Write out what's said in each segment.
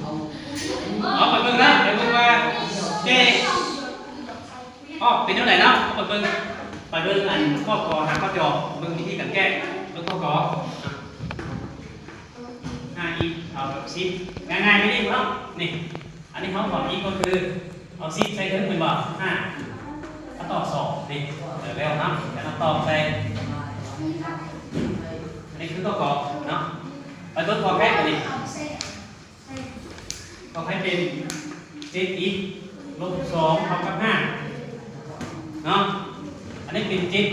ເອົາໄປເບິ່ງນະ ໄປເບິ່ງວ່າ ເຈ ອໍ ເປັນແນວໃດເນາະ ໄປເບິ່ງ ໄປເບິ່ງອັນຂໍ້ ຂໍ້ ຫາຂໍ້ຈອ ເບິ່ງວິທີການແກ້ ເບິ່ງຂໍ້ ຂໍ້ ຫ້າ x ເທົ່າກັບສິບ ງ່າຍໆ ແບບນີ້ເນາະ ນີ້ ອັນນີ້ເຮົາຖອນ x ກໍຄື ເອົາສິບໃສ່ເທິງແມ່ນບໍ່ ຫ້າ ຄຳຕອບສອງ ນີ້ ເອີ ແລ້ວເນາະ ແລ້ວເຮົາຕອບໃສ່ ອັນນີ້ຄືຕົວກອບເນາະ ໄປເບິ່ງຂໍ້ແຄບອັນນີ້ ກໍໃຫ້ເປັນ ເຈັດ x ລົບ ສອງ ເທົ່າກັບ ຫ້າ ເນາະ ອັນນີ້ເປັນ ເຈັດ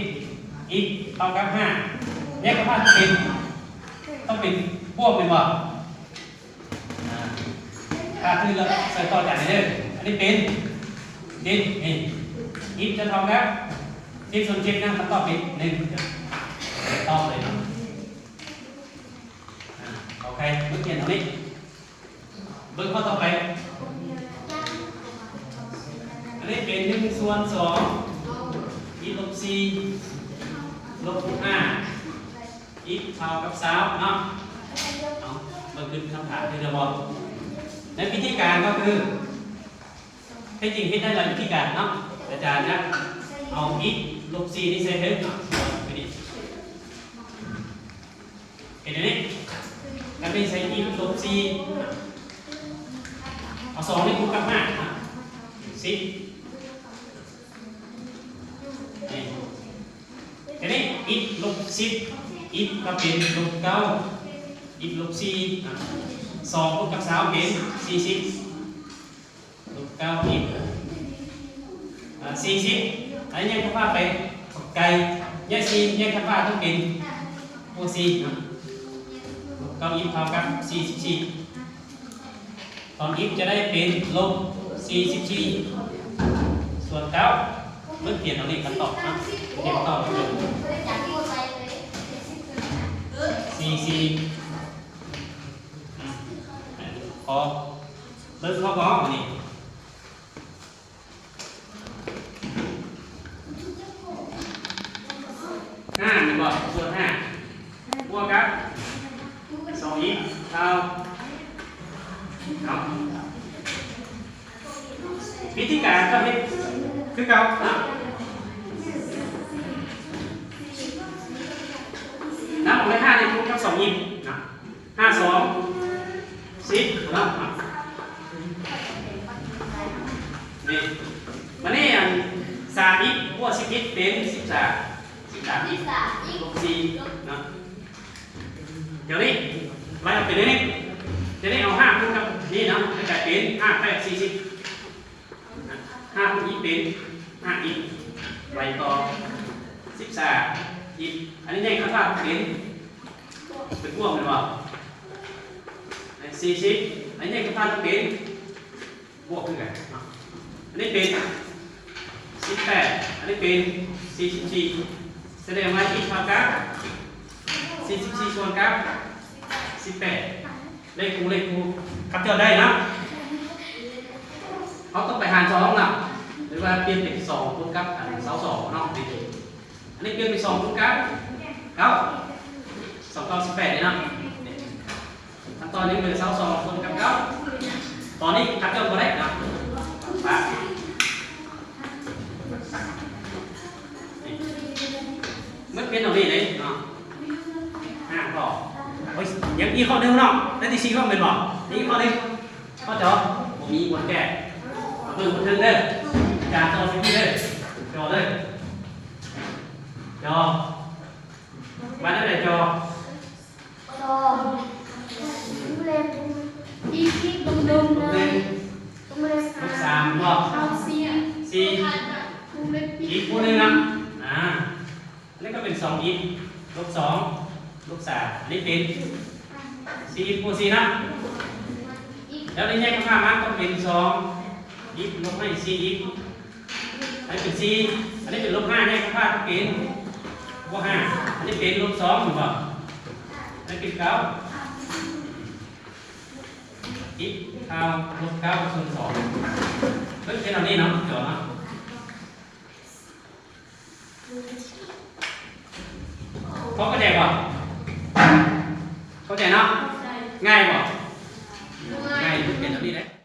x ເທົ່າກັບ ຫ້າ ແຍກກັບ ຫ້າ ເປັນ ຕ້ອງເປັນບວກແມ່ນບໍ່? ອ່າ ຖ້າຖືກແລ້ວໃສ່ຕໍ່ຈານນີ້ເດີ ອັນນີ້ເປັນ ເຈັດ ນີ້ x ຈະເທົ່າກັບ ເຈັດ ສ່ວນ ເຈັດ ນະ ຄຳຕອບເປັນ ໜຶ່ງ ຕອບເລີຍເນາະ ອ່າ ໂອເຄ ເມື່ອຂຽນເທົ່ານີ້ ເບິ່ງຂໍ້ຕໍ່ໄປ ອັນນີ້ເປັນ ໜຶ່ງ ສ່ວນ ສອງ x ລົບ ສີ່ ລົບ ຫ້າ x ເທົ່າກັບ ຊາວ ເນາະ ເອົາ ເບິ່ງຂຶ້ນຄຳຖາມຄືເດີບໍ່ ໃນວິທີການກໍຄື ແທ້ຈິງເຮັດໄດ້ຫຼາຍວິທີການເນາະ ອາຈານຈະເອົາ x ລົບ ສີ່ ນີ້ໃສ່ເທິງເນາະ ເປັນນີ້ ເຫັນໄດ້ນີ້ ແລ້ວໄປໃສ່ x ລົບ ສີ່ ເອົາ ສອງ ນີ້ຄູນກັບ ຫ້າ ສິບ ນີ້ ທີນີ້ x ລົບ ສິບ x ກໍເປັນ ລົບ ເກົ້າ x ລົບ ສີ່ ສອງ ຄູນກັບ ຊາວ ເປັນ ສີ່ສິບ ລົບ ເກົ້າ x ອ່າ ສີ່ສິບ ອັນນີ້ແຍກຄຳວ່າໄປໄກ ແຍກສີ່ ແຍກຄຳວ່າຕ້ອງເປັນບວກສີ່ເນາະ ລົບ ເກົ້າ x ເທົ່າກັບ ສີ່ສິບສີ່ ຕອນ x ຈະໄດ້ເປັນ ລົບ ສີ່ສິບສີ່ ສ່ວນ ເກົ້າ ເມື່ອຂຽນເອົາເລກຄຳຕອບເນາະ ຂຽນຕອບເລີຍ ສີ່ສິບສີ່ ຂໍເບິ່ງຂໍ້ ຂໍ້ນີ້ ຫ້າແມ່ນບໍ່ ສ່ວນ ຫ້າ ບວກກັບ ສອງ x ເທົ່າ ເອົາ ວິທີການກໍເຮັດຄືເກົ່າເນາະ ນຳເອົາເລກ ຫ້າ ນີ້ຄູນກັບ ສອງ x ເນາະ ຫ້າ ສອງ ສິບເນາະ ນີ້ ບາດນີ້ອັນ ສາມ x ບວກ ສິບ x ເປັນ ສິບສາມ ສິບສາມ x ລົບ ສີ່ເນາະ ດຽວນີ້ ໄລ່ອອກເປັນນີ້ ດຽວນີ້ເອົາ ຫ້າ ຄູນກັບນີ້ເນາະ ຈະກາຍເປັນ ຫ້າ ແປດ ສີ່ສິບ ຫ້າ ຄູນ x ເປັນ ຫ້າ x ໄລ່ຕໍ່ ສິບສາມ x ອັນນີ້ແຍກຄຳວ່າເປັນ ເປັນບວກແມ່ນບໍ່ ສີ່ສິບ ອັນນີ້ແຍກຄຳວ່າເປັນ ບວກຄືກັນເນາະ ອັນນີ້ເປັນ ສິບແປດ ອັນນີ້ເປັນ ສີ່ສິບສີ່ ສະແດງວ່າ x ເທົ່າກັບ ສີ່ສິບສີ່ ສ່ວນກັບ ສິບແປດ ເລກຄູ່ ເລກຄູ່ ຄັບເຈາະໄດ້ເນາະ ເຮົາຕ້ອງໄປຫານສອງເນາະ ຫຼືວ່າປ່ຽນເປັນ ສອງ ຄູນກັບ ອັນ ຊາວສອງເນາະ ນີ້ຄື ອັນນີ້ປ່ຽນເປັນ ສອງ ຄູນກັບ ເກົ້າ ສອງ ເກົ້າ ສິບແປດ ນີ້ເນາະ ຄຳຕອບຍັງເຫຼືອ ຊາວສອງ ຄູນກັບ ເກົ້າ ຕອນນີ້ຄັບເຈາະບໍ່ໄດ້ເນາະ ປະ ມັນເປັນເອົານີ້ເດ້ເນາະ ຫ້າຂໍ້ ໂອ້ຍ ຍັງອີກຂໍ້ໜຶ່ງເນາະ ໄດ້ທີ່ສີ່ຂໍ້ແມ່ນບໍ່ ນີ້ອີກຂໍ້ໜຶ່ງ ເຂົ້າໃຈບໍ່ ບໍ່ມີ ບໍ່ແກ້ ເບິ່ງບໍ່ເຖິງເດີ ຈານເຈົ້າຊິເດີ ເຈົ້າເດີ ເຈົ້າ ວ່າແນວໃດເຈົ້າ ສອງ ວົງເລັບ ອີກ ວົງເລັບ ວົງເລັບ ສາມ ເນາະ ສີ່ ສີ່ ອີກ ວົງເລັບ ອີກ ວົງເລັບ ນະ ອ່າ ອັນນີ້ກໍເປັນ ສອງ x ລົບ ສອງ ລົບ ສາມ ອັນນີ້ເປັນ ສີ່ x ບວກ ສີ່ ນະ ແລ້ວໄດ້ແຍກກັບ ຫ້າ ມາກໍເປັນ ສອງ x ລົບໃຫ້ ສີ່ x ອັນນີ້ເປັນ ສີ່ ອັນນີ້ເປັນ ລົບ ຫ້າ ແຍກກັບ ຫ້າ ກໍເປັນ ບວກ ຫ້າ ອັນນີ້ເປັນ ລົບ ສອງ ເຫັນບໍ່ ອັນນີ້ເປັນ ເກົ້າ x ເທົ່າ ລົບ ເກົ້າ ສ່ວນ ສອງ ເພິ່ນເປັນເຫຼົ່ານີ້ເນາະ ເຈົ້າເນາະ ພໍເຂົ້າໃຈບໍ່? ເຂົ້າໃຈເນາະ? ງ່າຍບໍ່? ງ່າຍ ມັນເປັນແນວນີ້ເດ້.